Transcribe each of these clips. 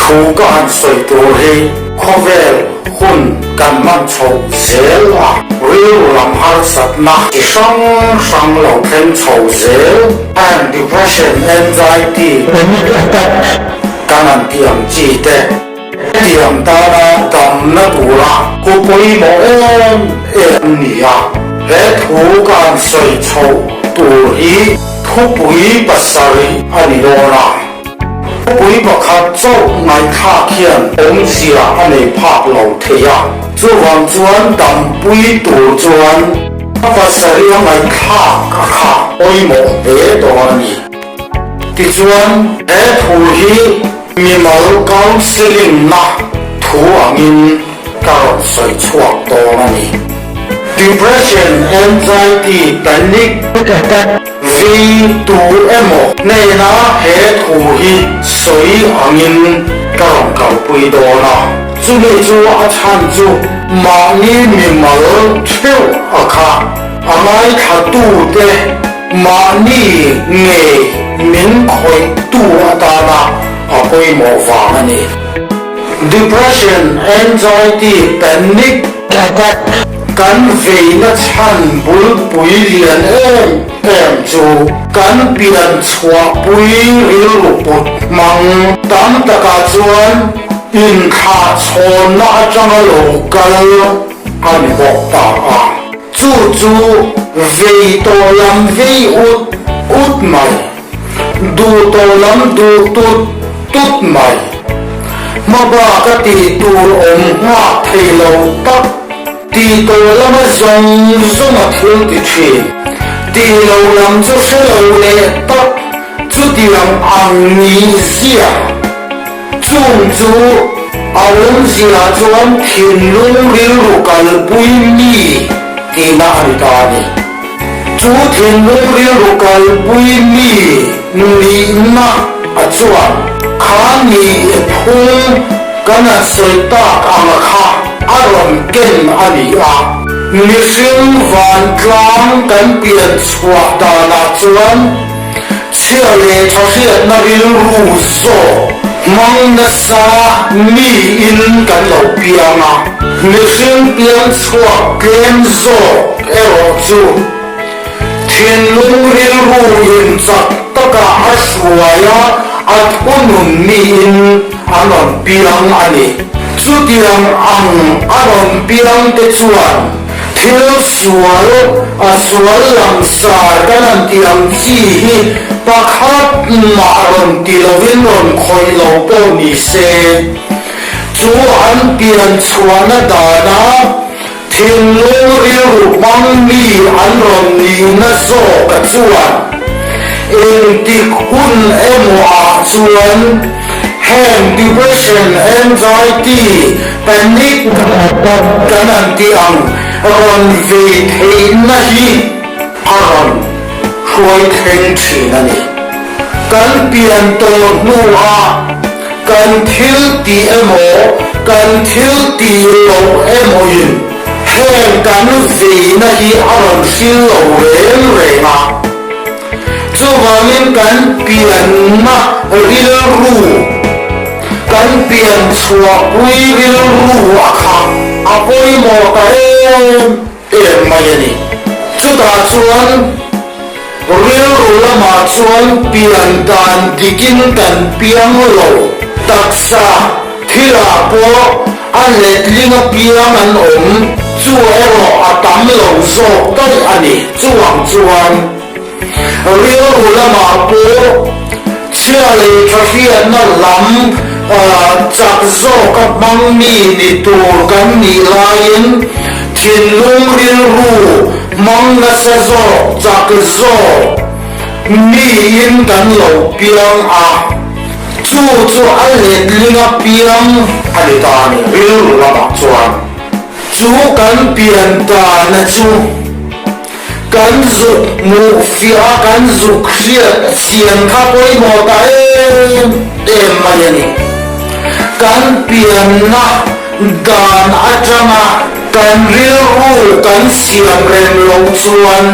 Thu ka han sawi tur hi khawvel hun kan hman chhoh zel a, rilru lam harsatna chi hrang hrang lo thleng chho zel and depression, anxiety, panic attack kan han tih ang chi te hetiang tana damna tura hu pawimawh em em an ni a. He thu ka han sawi chhoh tur hi thupui pasarih a ni dawn a. Khawpui pakhat chauh ngaihthlak hian awmzia a nei phak lo thei a, chuvang chuan dampui tur chuan a pasarih a ngaihthlak a kha pawimawh hle dawn a ni. Tichuan, he thu hi mimal counselling na thu angin ka rawn sawi chhuak dawn a ni. Depression, anxiety, panic attack, Vei tu emaw hnena he thu hi sawi angin ka rawn kalpui dawn a, chumi chu a chhan chu mahni mimal theuh a kha a ngaithlatute mahni ngei min khawihtu atana a pawimawh vang a ni. Depression, anxiety, panic attack. Kan veina chhan bulpui lian em em chu kan pian chhuahpui rilru put hmang tam takah chuan inthlahchhawnna atanga lo kal a ni bawk ta a. Chu chu vei tawh lam vei ut ut mai, duh tawh lam duh tut tut mai, hmabak a tih tur awm nghak thei lo tak, Tih tawh lama zawng zawng a thil ti thin. Tih lo lam chu hre lo leh tak chutiang ang nih zia. Chung chu a awmzia chuan thinlung rilru kalpui mi tihna a ni ta a ni. Chu thinlung rilru kalpui mi nihna a chuan kha nih phung kan han sawi tak ang a kha a rawn ken a ni a. Mihring vantlang kan pian chhuah danah chuan chhia leh tha hriatna rilru zawk hmang nasa miin kan lo piang a. Mihring pian chhuak tlem zawk erawh chu thinlung rilru inchak taka a hruai a, a thunun miin an rawn piang a ni. Chutiang ang a rawn piang te chuan thil sual, a sual langsar kan han tih ang chi hi pakhat mah rawn ti lovin rawn khawih lo pawh ni se, chu an pian chhuahna dana Thinlung rilru hmang mi an rawn nihna zawk a chuan engtik hun emaw ah chuan heng depression, anxiety, panic kan han tih ang rawn vei theihna hi a rawn hruai thleng thin a ni. Kan pian tawh hnuah Kan thil tih emaw, kan thil tih loh emawin heng kan veina hi a rawn hril lo reng reng a. Chuvangin kan pianna rilru, kan pian chhuahpui rilru a kha a pawimawh ta em em mai a ni. Chutah chuan. Rilru lamah chuan pian dan dikin kan piang lo. Taksa thilah pawh a letling a piang an awm, chu erawh a tam lo zawk daih a ni. Chuvang chuan rilru lamah pawh chhia leh tha hriatna lam chak zawka hmang mi ni tur kan nih laiin thinlung rilru Hmang nasa zawk, chak zawk miin kan lo piang a, chu chu a letling a piang a ni ta a ni, rilru lamah chuan. Chu kan pian dana chu kan zuk hmuh fiah a, kan zuk hriat chian kha pawimawh ta em em mai a ni. Kan pianna dan atanga kan rilru kan siam rem lo chuan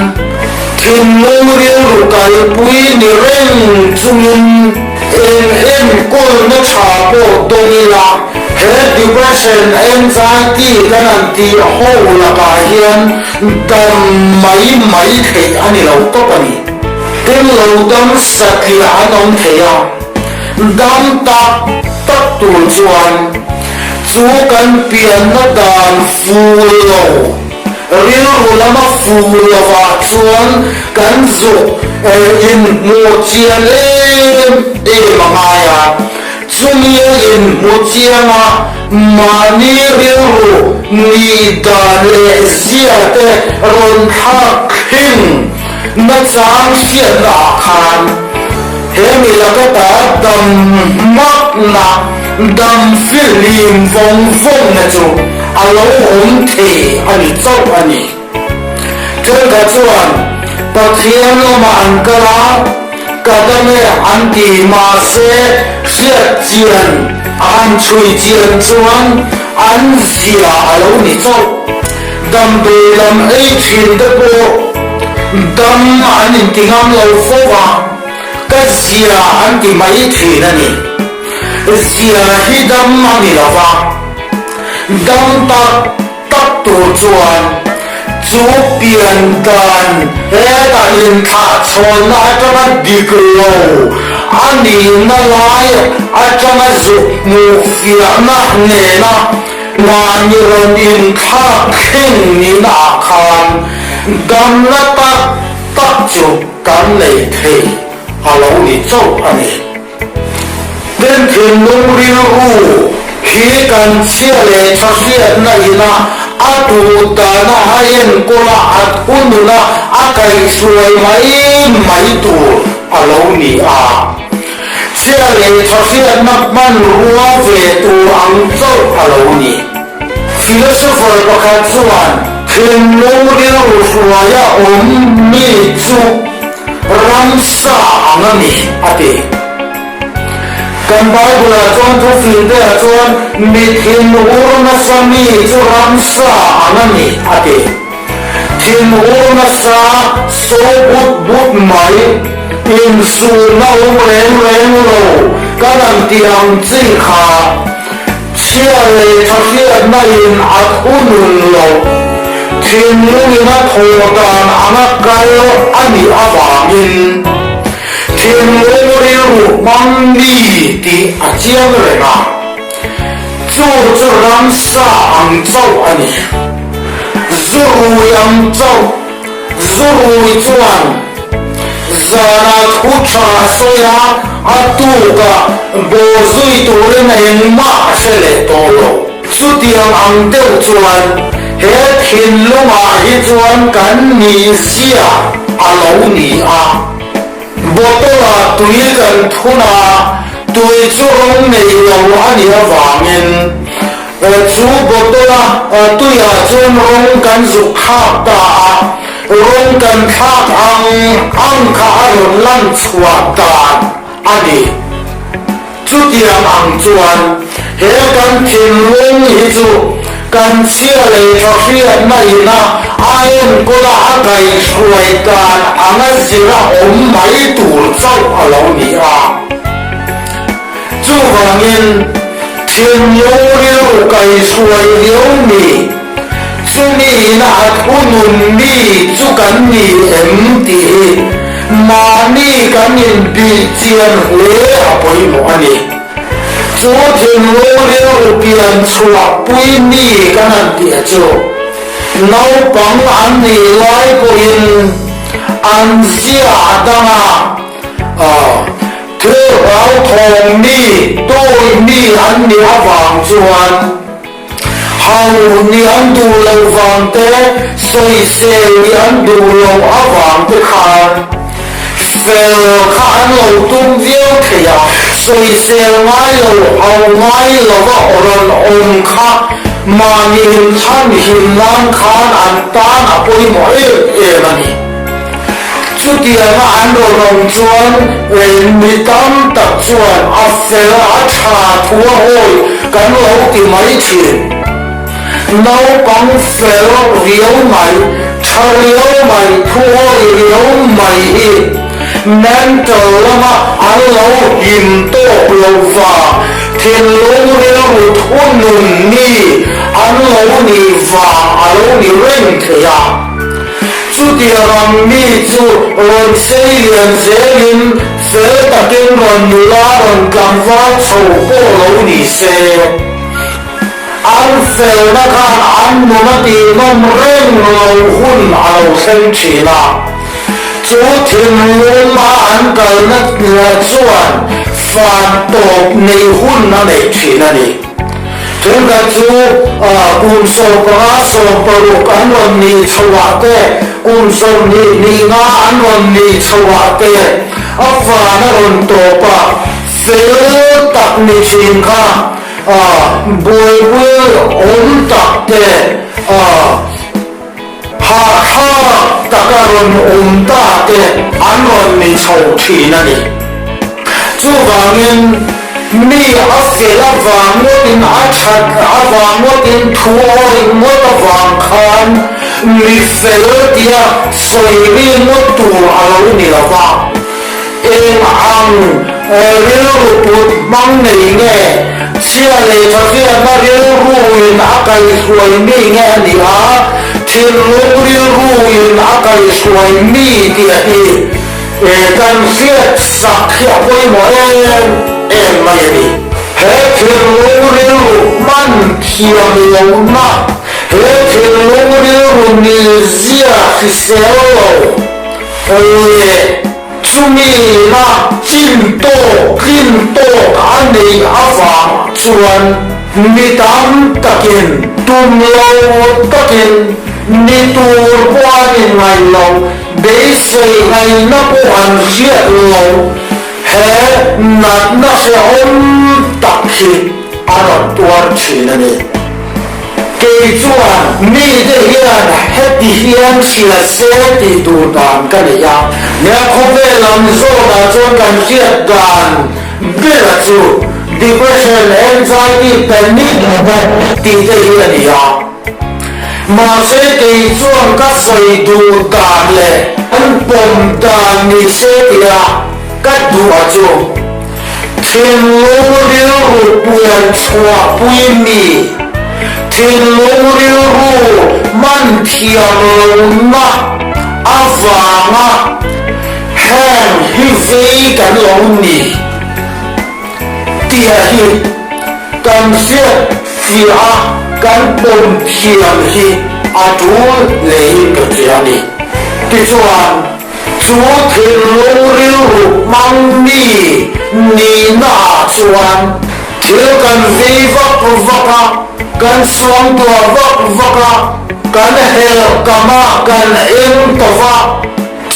thinlung rilru kalpui ni reng chungin eng enkawlna tha pawh dawn. dawng ila, he depression, anxiety kan han tih ho lakah hian dam mai mai theih a ni lo tawp a ni. Tin lo dam satliah an awm thei a, dam tak tak tur chuan chu kan pianna dan ful lo, Rilru lama fu lovah chuan kan zuk inhmuh chian em em a ngai a, chumi a inhmu chianga mahni rilru nih dan leh zia te rawn thlak thleng nachang hriatna ah khan he mi laka ta dam hmakna dam fihlim vawng vawngna chu a lo awm thei a ni chauh a ni. Thenkhat chuan Pathian lamah an kal a, ka dam e an ti mahse hriat chian a han chhui chian chuan an zia a lo ni chauh. Damdawi lam ei thin te pawh dam an inti ngam lo fo a, ka zia an ti mai thin a ni. Zia hi dam a ni lo va, dam tak tak tur chuan chu pian dan hetah inthlahchhawnna atanga dik lo a nihna lai atanga zuk hmuh fiahna nena Mahni rawn inthlak thleng nihna ah khan damna tak tak chu kan nei thei a lo ni chauh a ni. Tin thinlung rilru hi kan chhia leh tha hriatna ina a duh dana a enkawl a, a thunun a, a kaihhruai mai mai tur a lo ni a. Chhia leh tha hriatna hmanrua ve tur ang chauh a lo ni. Philosopher pakhat chuan thinlung rilru hruaia awm mi chu ramsa ang a ni a ti. Kan Bible-ah chuan thufinte-ah chuan mi thinur nasa mi chu ramsa ang a ni a ti. Thinur nasa so but but mai, insumna awm reng reng lo kan han tih ang chi kha chhia leh tha hriatna in a thunun lo. Thinlungin a thaw dan anga kal a nih avangin thinlung rilru hmang mi tih a chiang reng a. Chu chu ramsa ang chauh a ni. Zu rui ang chauh. Zu rui chuan zanah thu tha a sawi a, a tukah bawh zui turin engmah a hre leh tawh lo. Chutiang ang deuh chuan he thinlungah hi chuan kan nihzia a lo ni a. Bottle-ah tui kan thun a, tui chu rawng nei lo a nih avangin chu bottle-a tuiah chuan rawng kan zuk thlak ta a, rawng kan thlak ang ang kha a rawn lan chhuah dan a ni. Chutiang ang chuan he kan thinlung hi chu kan chhia leh tha hriatna ina a enkawl a a kaihhruai dan anga zira awm mai tur chauh a lo ni a. Chuvangin thinlung rilru kaihhruai riau mi, chumi ina a thunun mi chu kan ni em tih hi Mahni kan inbih chian hle a pawimawh a ni. Chu thinlung rilru pian chhuah pui mi kan han tih chu naupang an nih lai pawhin an zia a dang a, thil hlauthawng mi, tawi mi an nih avang chuan, Hau nih an duh loh vang te, sawisel nih an duh loh avang te khan fel kha an lo tum viau thei a, sawisel ngai lo, hau ngai lova rawn awm kha mahni inthlan him nan khan an tan a pawimawh em em a ni. Chutianga an rawn awm chuan mi tam tak chuan a fel a tha thu a hawi kan lo ti mai thin. Naupang fel riau mai, tha riau mai, thu hawi riau mai hi mental lama an lo him tawk lo vang. thinlung rilru thunun mi an lo nih vang a lo ni reng thei a. Chutiang ang mi chu rawn sei lian zelin fel takin rawn nula rawn tlangval chho pawh lo ni se. An felna khan an nun a tihnawm reng lo hun a lo thleng thin a. Chu thinlung a an kalna chuan fan tawp neih hun a nei thin a ni. Thenkhat chu kum 15, 16 an rawn nih chhoah te, kum 20 nih nga an rawn nih chhoah te a fan a rawn tawp a, fel tak ni thin kha buaipui awm tak te hahthlak taka rawn awm ta te an rawn ni chho thin a ni. Chuvangin mi a fel avang ngawtin a that avang ngawtin thu awih ngawt avang khan mi fel tia sawi ri ngawt tur a lo ni lo va. Eng ang rilru put hmang nei nge? Chhia leh tha hriatna rilruin a kaihhruai mi nge a nih a, thinlung rilruin a kaihhruai mi tih a hi kan hriat sak hi a pawimawh em em mai a ni. He thinlung rilru hman thiam lohna, he thinlung rilru mizia hrisel lo leh Chumi ina chin tawk tlin tawk a neih avang chuan mi tam takin tum lo takin ni tur pawh an inngaih lo, beisei ngaihna pawh an hriat lo, he natna hrehawm tak hi a rawn tuar thin a ni. Kei chuan mite hian heti hian hria se tih duh dan ka nei a, nia khawvel ang zawkah chuan kan hriat dan bera chu depression, anxiety, panic attack tih te hi a ni a. Mahse kei chuan ka sawi duh dan leh an pawm dan ni se tia ka duh a chu. Thinlung rilru puan chhuahpui mi, thinlung rilru hman thiam lohna avanga heng hi vei kan lo ni tih hi kan hriat fiah a, kan pawm thiam hi a tul hlein ka hria a ni. Tichuan. Chu thinlung rilru hmang mi nihna ah chuan thil kan vei vak vak a, kan suangtuah vak vak a, kan helh kam a, kan eng tawh a,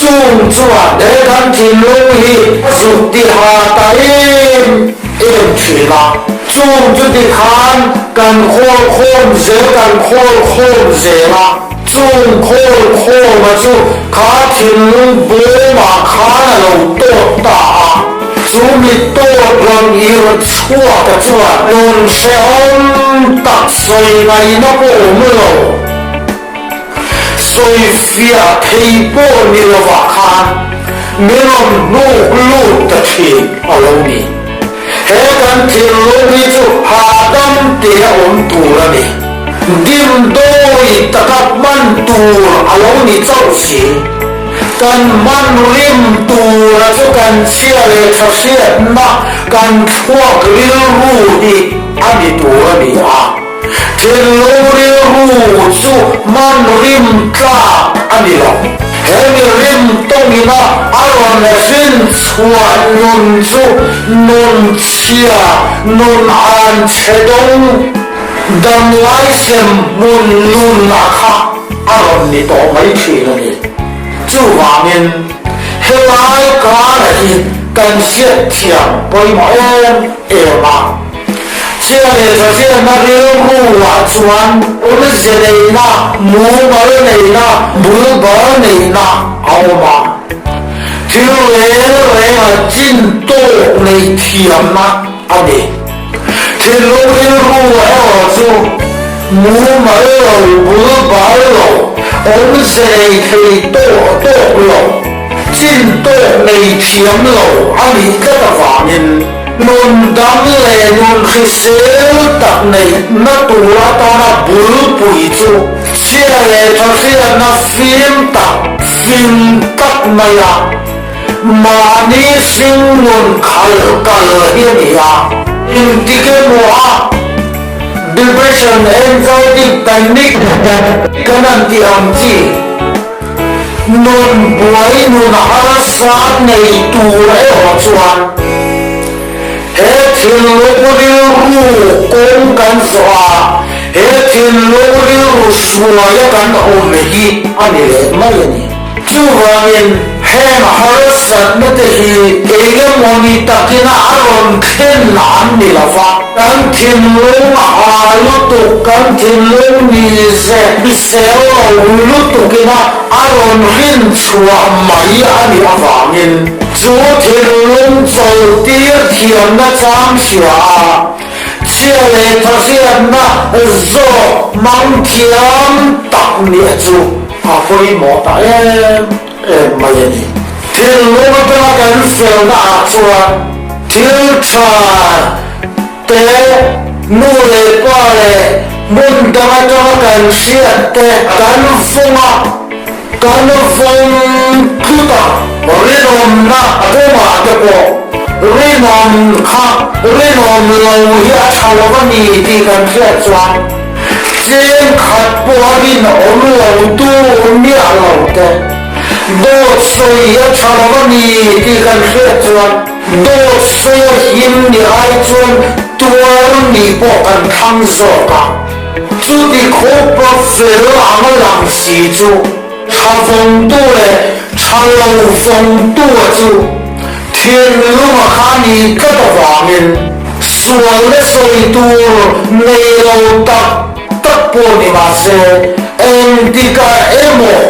chung chuan he kan thinlung hi a zuk tiha ta em em thin a, chung chu tikhan kan khawl khawm zel, kan khawl khawm zel a. Chung khawl khawma chu kha thinlung bawmah khan a lo tawt ta a, chu mi tawt rawn ir chhuak a chuan nun hrehawm tak sawi ngaihna pawh awm lo, sawi fiah thei pawh ni lovah khan min rawn hnuk lut ta thin a lo ni. He kan thinlung hi chu hahdam te a awm tur a ni. Dimdawi taka hman tur a lo ni chauh si. Kan hman rim tura chu kan chhia leh tha hriatna kan thluak rilru hi a ni tur a ni a. Thinlung rilru chu hman rim tlak a ni lo. He mi rim tawngina a rawn rin chhuah nun chu nun chhia, nun an chhe dawng. Damlai sem hmun nun a kha a rawn ni tawh mai thin a ni. Chuvangin helai karah hi kan hriat thiam pawimawh em em a. Chhia leh tha hriatna rilru ah chuan awmze neihna, mumal neihna, bulbal neihna a awm a. Thil reng renga chin tawk neih thiamna a ni. Thinlung rilru erawh chu mumal lo, bul bal lo, awmze nei thei tawh tawk lo, chin tawk nei thiam lo a nih tlat avangin. Nun dam leh nun hrisel tak neihna tur atana bulpui chu chhia leh tha hriatna fim tak, fing tak maia mahni hringnun khalh kal hi a ni a. Engtik emaw a depression, anxiety, panic kan han tih ang chi. Nun buai nun harsa nei tur erawh chuan he thinlung rilru kawng kan zawh a, he thinlung rilru hruaia kan awm hi a ni leh mai a ni. Chuvangin heng harsatna te hi engemawni takina a rawn thlen an ni lo va, kan thinlung ha lutuk, kan thinlung mize hrisel lo lutukina a rawn rin chhuah mai a nih avangin chu thinlung chawlhtir thiamna chang hria a, chhia leh thahriatna zawk hmang thiam tak nih chu a pawimawh ta em em mai a ni. Thinlung atanga kan felna ah chuan thil tha te, nu leh pa leh hmun dang atanga kan hriat te kan vawng a, kan vawng tlut a, rinawmna kawngah te pawh rinawm kha rinawm lo hi a tha lo a ni tih kan hriat chuan cheng khat pawh a rinawm lo tur miah lo te, dawt sawi hi a tha lo a ni tih kan hriat chuan dawt sawi a him ni ai chuan tuar nih pawh kan thlang zawk a. Chuti khawpa fel ang a lang si chu tha vawngtu leh tha lo vawngtu a chu thinlung a kha nih tlat avangin sual le sawi tur nei lo tak tak pawh ni mah se engtikah emaw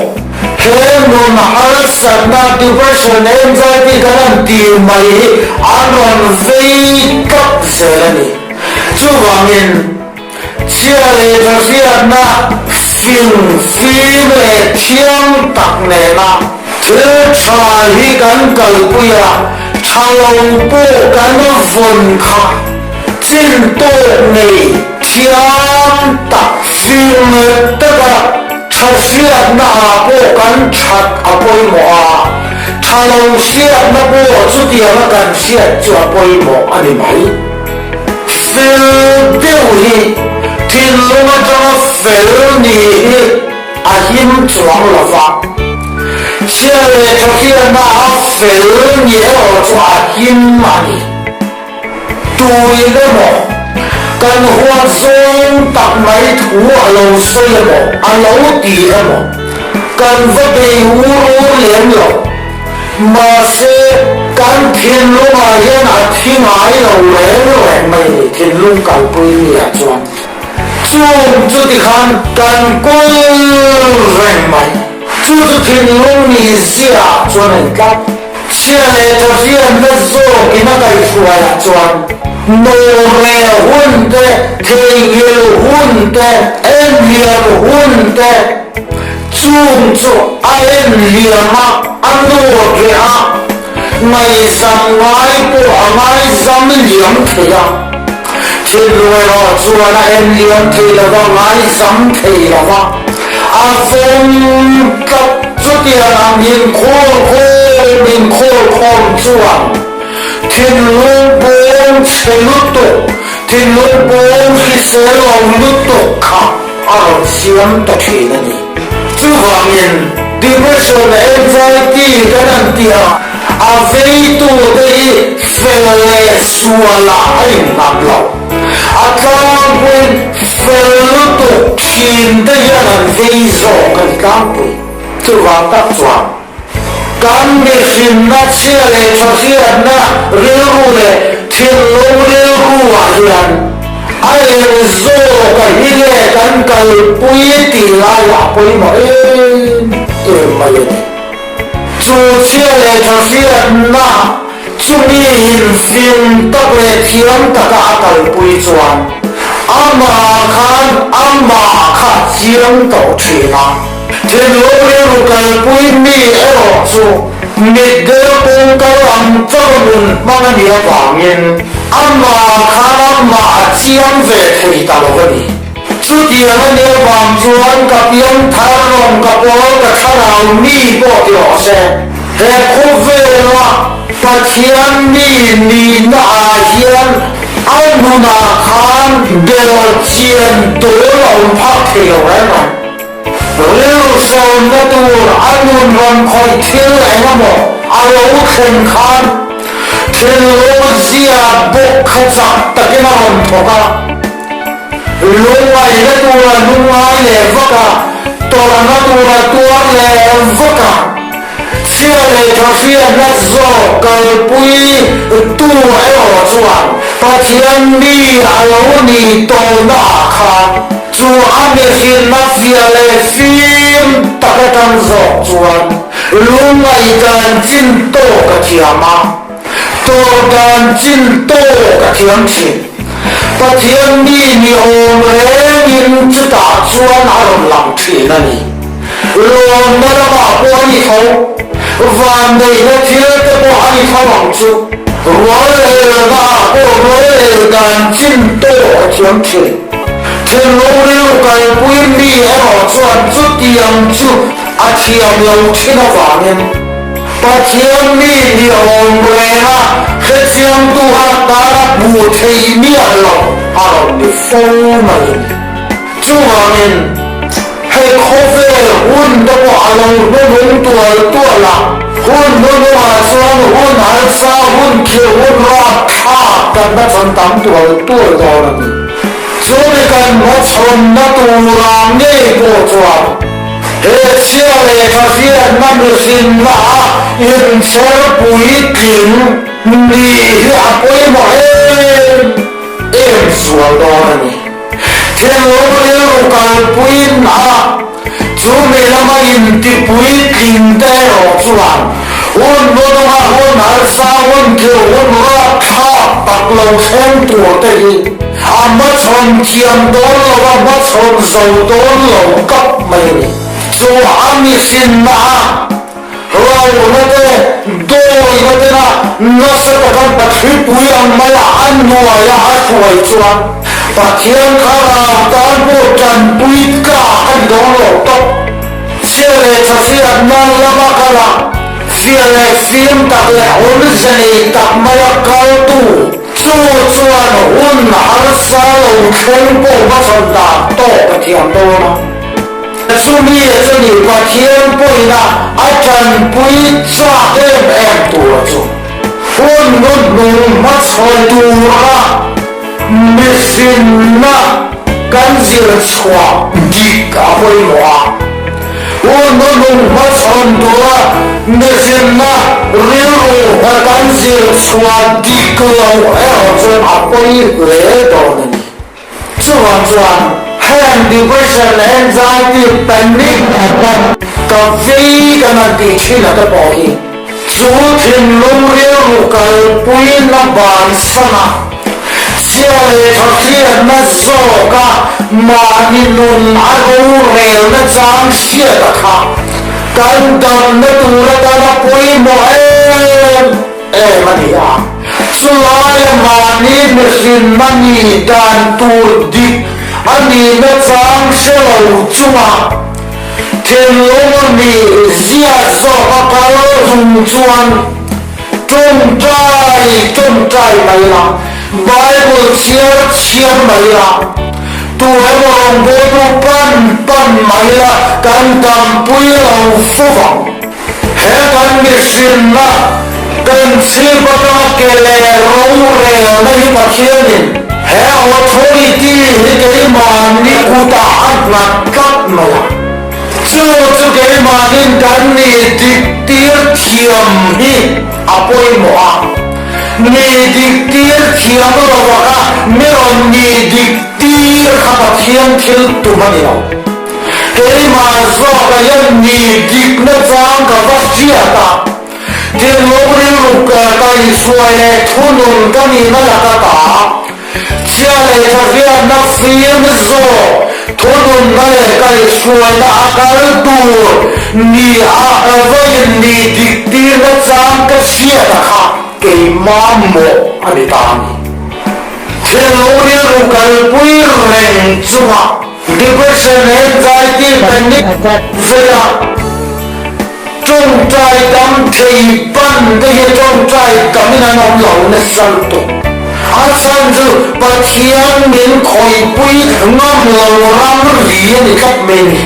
he nun harsatna depression anxiety kan han tih mai hi an rawn vei tlat zel a ni. Chuvangin chhia leh thahriatna fing fim leh thiang tak nena thil tha hi kan kalpui a, tha lo pawh kan vawn kha chin tawk nei thiam tak fing taka thahriatna ah pawh kan that a pawimawh a, tha lo hriatna pawh chutianga kan hriat chu a pawimawh a ni mai. Fel deuh hi thinlung atanga fel ni hi a him chuang lo va, chhia leh tha hriatna a fel ni erawh chu a him a ni. Tuin emaw, kan huat zawng tak mai thu a lo sawi emaw, a lo ti emaw, kan va bei ur ur lem lo. Mahse, kan thinlungah hian a thi ngai lo reng reng mai a ni, thinlung kalpui niah chuan. Chung chu tikhan kan kawl reng mai. Chu chu thinlung ni ziaah chuan a intlat. Chhia leh tha hriatna zawkin a kaihhruaiah chuan nawreh hun te, theihnghilh hun te, enliam hun te, Chung chu a en liam a, a nawr reh a, ngaihzam ngai pawh a ngaizam liam thei a. Thinlung erawh chuan a en liam thei lo va, ngaizam thei lo va, a vawng tlat. Chutiang ang inkhawl khawm inkhawl khawm chuan thinlung pawng chhe lutuk, thinlung pawng hrisel lo lutuk kha a rawn siam ta thin a ni. Chuvangin depression anxiety kan han tih a, a veitute hi fel leh sualah a innghat lo. A tlangpuiin fel lutuk thin te hian an vei zawk a ni tlangpui. Chuvang tak chuan kan mihrinna chhia leh tha hriatna rilru leh thinlung rilruah hian a eng zawk a hi nge kan kalpui tih laiah pawimawh em em mai a ni. Chu chhia leh tha hriatna chumi hinfin tak leh thiam taka a kalpui chuan amah khan amah kha a chiang tawh thin a. Thinlung rilru kalpui mi erawh chu mitdel kawngkal ang chauh nun hmang a nih avangin. Amah khan amah a chiang ve thei ta lo a ni. Chutiang a nih avang chuan ka piangthar rawn ka pawl ka thlarau mi pawh ti rawh se. He khawvela Pathian mi nihna ah hian a nunah khan belchian dawl a awm phak thei lo reng ang. Rilru sawnna tur a nun rawn khawih thil eng emaw a lo thlen khan thinlung zia bawk kha chak takin a rawn thawk a. Lungngaihna tura lungngai leh vak a, tawrhna tura tuar leh vak a, chhia leh tha hriatna zawk kalpui tu erawh chuan Pathian mi a lo nih tawhna ah khan chu a mihrinna fiah leh fim tak atang zawk chuan lungngaih dan chin tawk a thiam a, tawrh dan chin tawk a thiam thin. Pathian mi ni awm rengin chutah chuan a rawn lang thin a ni. Lawmna lamah pawh a ni tho, vanneihna thil te pawh a ni tho ang chu. Rualelna ah pawh rualel dan chin tawk a thiam thin. Thinlung rilru kalpui mi erawh chuan chutiang chu a thiam lo thin avangin, Pathian mi ni awm renga hrechiangtu a tana hmuh theih miah loh a rawn ni fo mai a ni. Chuvangin, hei khawvel hun te pawh a lo hnunung tual tual a, hun hnunungah chuan hun harsa, hun khirh, hun rapthlak kan la chhawn tam tual tual dawn a ni. Chumi kan hmachhawnna tura ngei pawh chuan, He chhia leh tha hriatna mihrinna a inchher puitling ni hi a pawimawh em em zual dawn a ni. Thinlung rilru kalpuiin a chumi lama inti puitling te erawh chuan hun hmununga hun harsa, hun khirh, hun rapthlak tak lo thleng tur te hi A hmachhawn thiam dawn lo, a hmachhawn zo dawn lo kap mai a ni. Chu a mihrinna a hlauhna te, dawina tena nasa taka Pathlipui ang maia a nuaia a hruai chuan Pathian thlarau tan pawh tanpui tlak a ni dawn lo tawp. Chhia leh tha hriatna lama kal a, fiah leh fim tak leh awmze nei tak maia kaltu, Chu chuan hun harsa lo thleng pawh hmachhawn dan tawk a thiam dawn a. Chumi chu ni Pathian pawina a tanpui chak em em tura chu hun hnuhnung hmachhawn tura mihrinna kan zir chhuah dik a pawimawh a. Hun hnuhnung hmachhawn tura mihrinna rilru kan zir chhuah dik lo erawh chuan a pawi hle dawn a ni. Chuvang chuan heng depression, anxiety, panic attack ka vei kan han tih thin a te pawh hi chu thinlung rilru kalpuina bansan a, Chhia leh tha hriatna zawka mahni nun a rorelna chang hriata kha kan damna tur atana pawimawh em em a ni a. Chulaia mahni mihrinna nih dan tur dik a nihna chang hre lo chunga thinlung a nih zia zawka kal chung chuan, Tawngtai tawngtai mai la, Bible chhiar chhiar mai la, tu emaw rawngbawltu pan pan mai la kan dampui lo fo vang. He kan mihrinna, kan chhip atanga ke leh rorelna hi Pathianin he authority hi keimahni kutah a nghat tlat mai a. Chu chu keimahnin kan nih dik tir thiam hi a pawimawh a, nih dik tir thiam lo aka mi rawn nih dik tir kha Pathian thil tum a ni lo. Keimah zawka hian nih dikna chang ka va hriat a, thinlung rilru kaihhruai leh thunun ka nihna laka ta. Chhia leh tha hriatna fim zawk thununna leh kaihhruaina a kal tur ni a vawiin ni dik tirna chang ka hriat a kha keimah mawh a ni ta a ni. Thinlung rilru kalpui reng chunga depression, anxiety, panic veia tawngtai dam thei pan te hi tawngtai tamin an awm lo nasa lutuk. A chhan chu Pathian min khawihpui ngam lo ram ri a ni tlat mai a ni.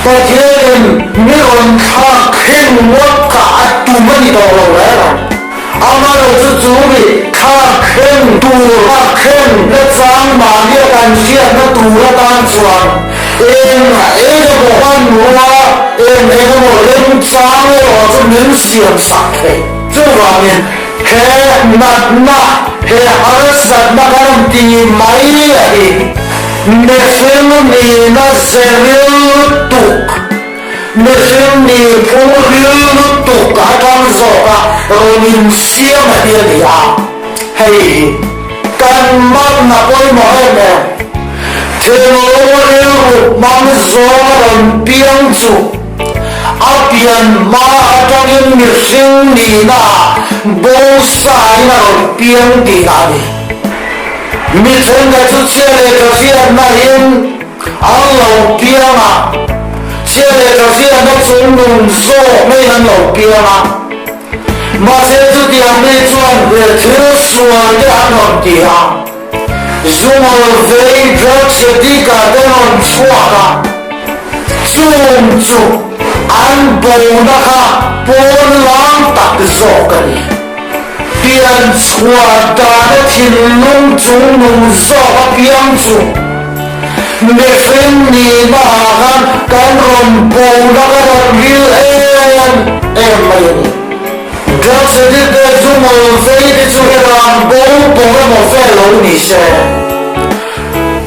Pathianin mi rawn thlak thleng ngawt kha a tum a ni tawh lo reng ang. Amaherawh chu chu mi thlak thleng tur thlak thleng na chang mahnia kan hriatna tur atan chuan eng eng emaw hmanrua, eng eng emaw remchang erawh chu min siam sak thei. Chuvangin he natna, he harsatna kan rawn ti mai a hi mihring nihna ze riltuk, Mihring nih phung ril lutuk atang zawka rawn insiam a hi a ni a, hei hi kan manna pawimawh em em. Thinlung rilru hmang zawnga rawn piang chu a pian hma atangin mihring nihna ah bo sain a rawn piang tihna a ni. Mi thenkhat chu chhia leh tha hriatnain An lo piang a, chhia leh tha hriatna chung nun zawk maiin an lo piang a. Mahse chutiang mi chuan he thil sual te an rawn ti a, zungawl vei drugs addict ah te rawn chhuak a, chung chu an bona kha pawn lang tak zawk a ni. Pian chhuah dana thinlung chung nung zawk a piang chu mihring nihna ah khan kan rawn bona ka rawn ril em em mai a ni. Drugs addict te chu ngawl vei te chu he ram bo bawk emaw vel lo ni se.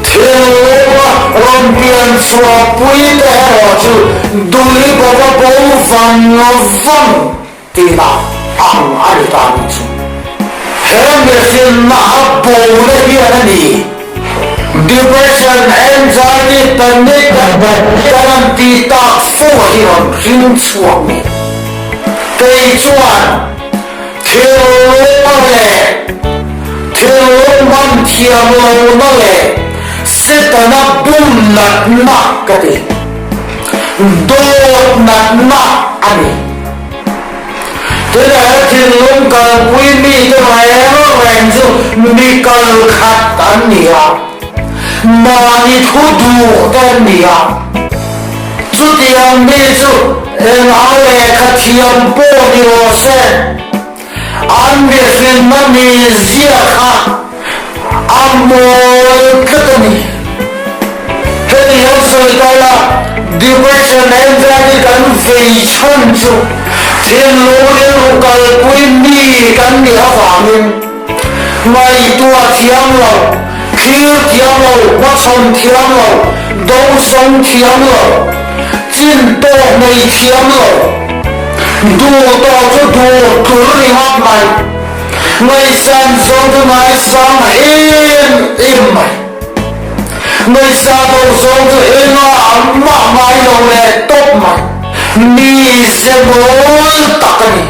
Thinlunga rawn pian chhuah pui te erawh chu dui bawka bo vang vang Tina ang a ni ta ni chu. He mihrinna a bona hian a ni. Depression, anxiety, panic attack kan han tih tak fo a hi rawn hring chhuak ni. Kei chuan thilruma leh thilrum man thiam lohna leh Setana bum natna ka ti. Dawt natna a ni. Tunah hian thinlung kalpui mite reng reng chu mi kal khat an ni a, mahni thu duh te an ni a. Chutiang mi chu eng ang lehkha thiam pawh ni rawh se, an mihrinna mizia kha a mawl tlat a ni. Heti hian sawi ta ila, depression anxiety kan vei chhan chu thinlung rilru kalpui mi kan nih avangin ngaihtuah thiam lo, thlir thiam lo, hmachhawn thiam lo, dosawng thiam lo, chin tawk nei thiam lo, duh tawh chu duh tlur ringawt mai, ngaihsan zawng chu ngaisang em em mai. Ngaihsa bo zawng chu engah an mah ngai lo leh tawp mai. Mi ze mawl tak a ni.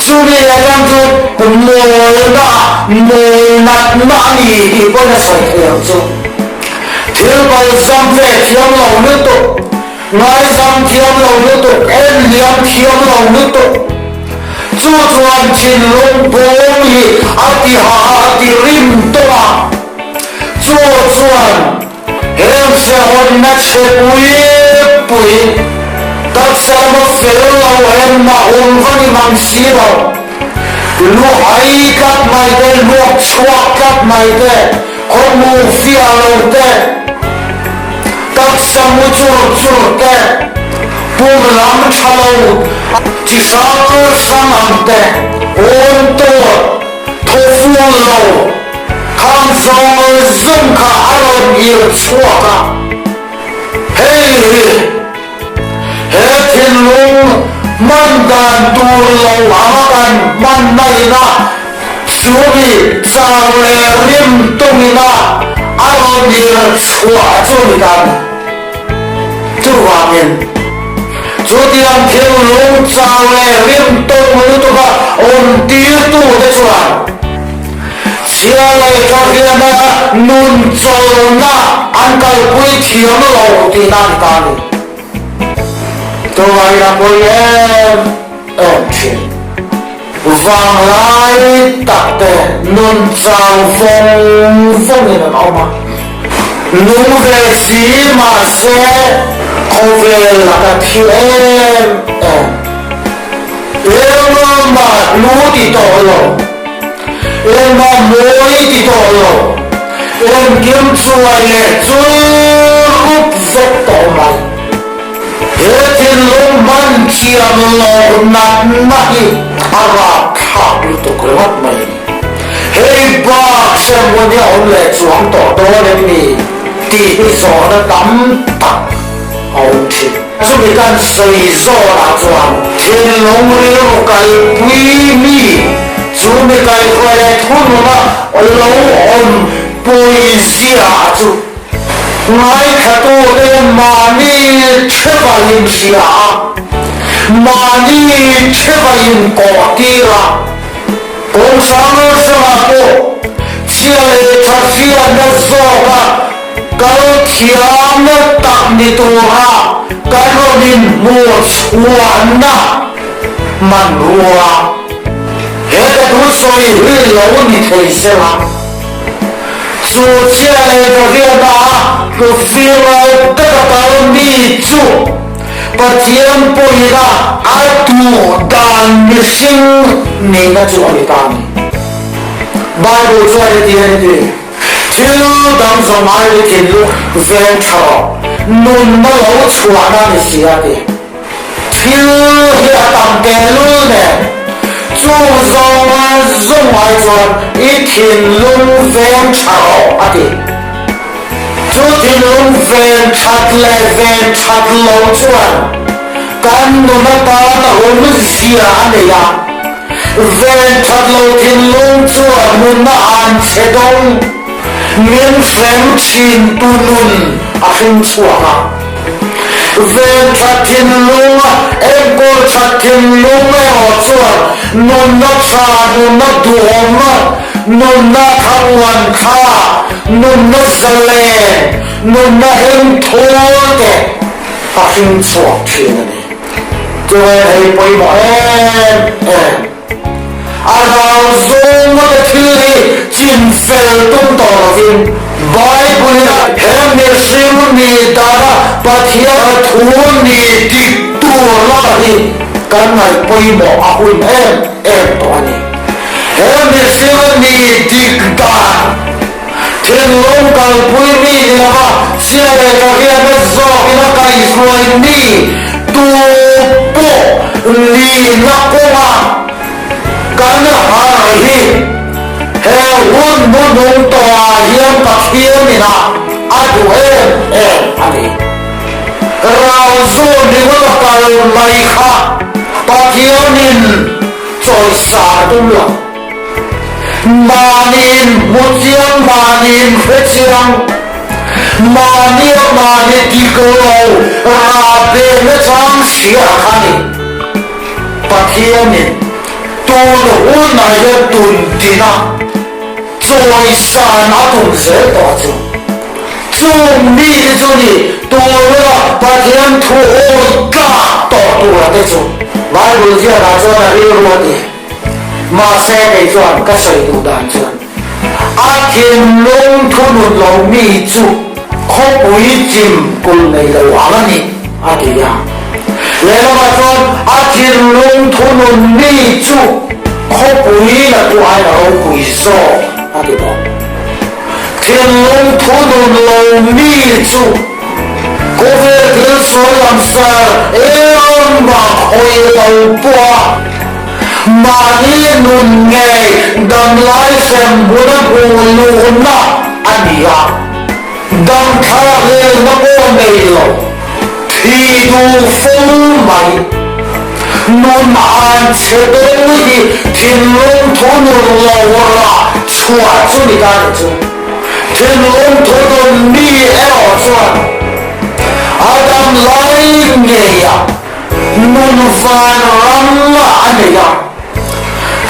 Chumi atang chu mawlna, mawl natna a ni tih pawhin a sawi thei ang chu. Thil balzam ve thiam lo lutuk, ngaizam thiam lo lutuk, en liam thiam lo lutuk. Chu chuan thinlung bawm hi a ti hah a, a ti rim tawh a. Chu chuan heng hrehawmna chhe pui pui taksa lama fel lo engmah awm va ni mang si lo, lu hai tlat mai te, luak chhuak tlat mai te, khawhmu fiah lo te, Taksa mu chur chur te, pum lam tha lo chi hrang hrang ang te, awn tawt, thaw ful lo, khang zawng zawng kha a rawn ir chhuak a. Hei hi he thinlung hman dan tur lo anga kan hman na ina Chu mi chau leh rim tawngina a rawn ir chhuah chu ni ta ni. Chuvangin, chutiang thinlung chau leh rim tawng lutuka awm tirtute chuan. Chhia leh tha hiana nun chawlhna an kalpui thiam lo tihna a ni ta a ni. Tunah hian a pawi em em thin. Vanglai tak te nun chau vawng vawngin an awm a. Nung ve si mahse khawvel laka thi em em. Engmah hlu ti tawh lo, engmah mawi ti tawh lo, engkim chuai leh chul rup vek tawh mai. He thinlung hman thiam loh natna hi a rapthlak lutuk ringawt mai a ni. Hei bak hremhmun hi a awm leh chuang tawh dawn em ni tih hi zawhna tam tak a awm thin. Chumi kan sawi zawnah chuan thinlung rilru kalpui mi chu mi kaihruai leh thununa lo awm pawizia chu ngaithlatute mahni theva inhria a, mahni theva inkawhtir a, kawng hrang hrangah pawh chhia leh tha hriatna zawka Kal thiam tak ni tura kan rawn inhmuh chhuahna hmanrua he ka thu sawi hi lo ni thei sela, chu chhia leh Daviana hlutfir lo taka kal mi chu Pathian pawhina a duh dan mihring nihna chu a ni ta a ni. Bible chuan heti hian a ti. Thil dang zawng ai i thinlung veng tha rawh, nunna lo chhuahna ni si a ti. Thil hi a tam tehlul nen, chung zawng zawng ai chuan i thinlung veng tha rawh a ti. Chu thinlung ven that leh ven that lo chuan kan nun atan a awmzia a nei a. Ven that lo thinlung chuan nunna an chhe dawng, min hrem thin tu nun a hring chhuak a. Ven that thinlung, enkawl that thinlung erawh chuan nunna tha, nunna duhawm, nunna thlamuan tha, nunna zalen, nunna hengthawl te a hring chhuak thin a ni. Chuan hei pawimawh em em a rau zawnga te thil hi chin fel tum tawh lovin Bible-in he mihring nih dana Pathian thu nih dik tur lama hi kan ngaih pawimawh a hun em em tawh a ni. He mihring nih dik dan Thinlung kalpui mi ni lova chhia leh ka riatna zawkin a kaihhruai mi tu pawh nihna kawnga kan har hi he hun hnuhnung tawhah hian Pathianin a a duh em em a ni. Rau zawn ringawt a kal mai kha Pathianin chawisa a tum lo. Mahniin hmu chiang, mahniin hre chiang, mahnia mahni dik lo rah behna chang hria kha ni. Pathianin tun hunah hian tun dina chawisan a tum zel tawh chu. Chung mite chu ni tun huna Pathian thu awi tlak tawh tura te chu. Bible ziakah chuan a rilru a ti. Mahse kei chuan ka sawi duh dan chuan a thinlung thunun lo mi chu khawpui chim kul nei lo ang a ni, a ti a. Lehlamah chuan a thinlung thunun mi chu khawpui la tu aiin a ropui zawk, a ti bawk. Thinlung thunun lo mi chu khawvel thil sawi langsar engmah khawi lo pawh a. Mahni nun ngei damlai hrem hmun a hmuh luhna a ni a, dam thlahlelna pawh nei lo, thi duh fo mai. Nun an chhe dawng hi thinlung thunun lo rah chhuah chu ni ta ni chu. Thinlung thunun mi erawh chuan a damlai ngeiah Nun van ram a nei a,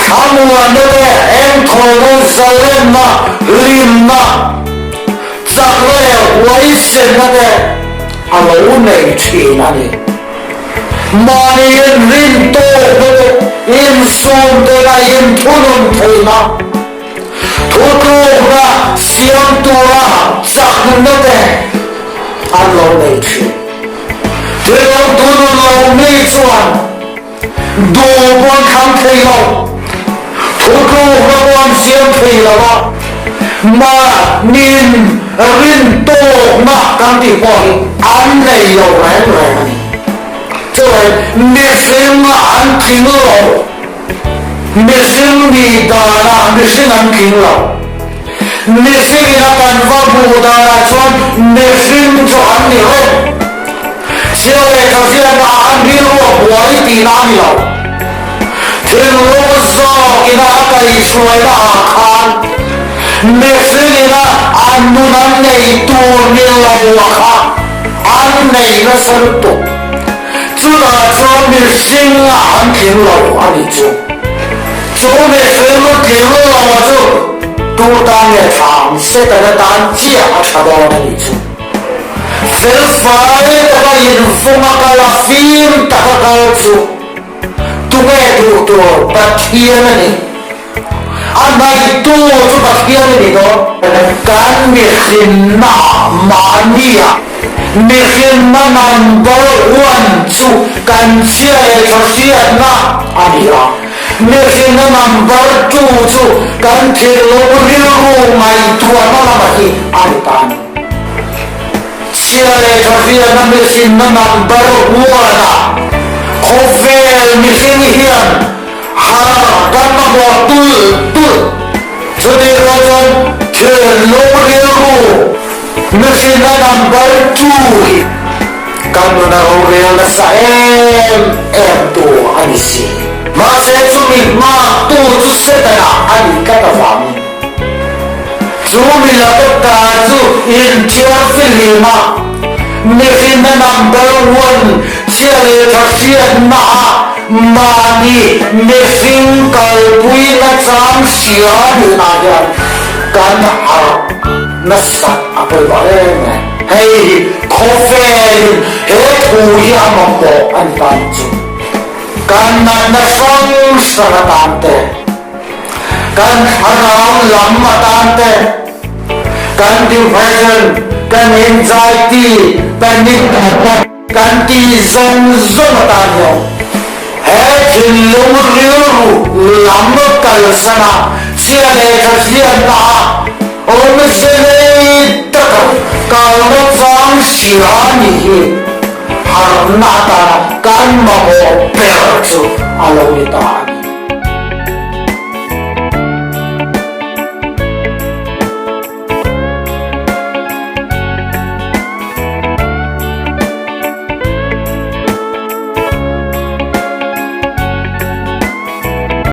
thlamuanna leh engthawlna zalenna. Hlimna, chakna leh huaisenna te a lo nei thin a ni. Mahni inrin tawkna te, insum theihna, inthunun theihna, thutlukna siam tura chakna te an lo nei thin. Thil lo thunun lo mi chuan Duh pawn thlang thei lo, thutlukna pawh an siam thei lo a, mahniin rin tawkna kan tih pawh hi an nei lo reng reng a ni. Chuan mihring an tling lo, mihring nih danah mihring an tling lo. Mihringin a kan va hmuh danah chuan mihring chu an ni reng. Chhia leh tha hriatna ah an rilru a buai tihna a ni lo. Thinlung zawkina a kaihhruaina ah khan mihringina an nun an nei tur ni lo a kha an nei nasa lutuk. Chutah chuan mihring ah an tling lo a nih chu. Chu mihring tling lo a chu tu tan nge tha ang Setana tan chiah a tha dawn a nih chu. Felfai taka invawng a kal a, fim taka kal chu tunge duh tur Pathian a ni. A hnaihtu chu Pathian a ni dawn. Kan mihrinna mahnia mihrinna number one chu kan chhia leh tha hriatna a ni a. Mihrinna number two chu kan thinlung rilru ngaihtuahna lamah hi a ni ta a ni. Chhia leh tha hriatna mihrinna number one-ah khawvel mihring hian har kan mamawh tulh tulh. Chutih rual chuan thinlung rilru mihrinna number two hi kan nuna rorel nasa em em tu a ni si. Mahse chumi hmaktu chu Setana a nih tlat avangin Chu mi laka ta chu inthiar fihlim a, mihrinna number one chhia leh tha hriatna ah mahni mihring kalpui nachang hria nihna hian kan harh nasat a pawimawh em em. Hei hi khawvelin he thu hi a mamawh a ni ta ni chu. Kan natna hrang hrang atan te. Kan thlarau lam atan te, kan depression, kan anxiety, panic attack kan tih zawng zawng atan hian he thinlung rilru lam kalsan a chhia leh tha hriatna ah awmze nei taka kalna chang hria nih hi harhna atana kan mamawh ber chu a lo ni ta a ni.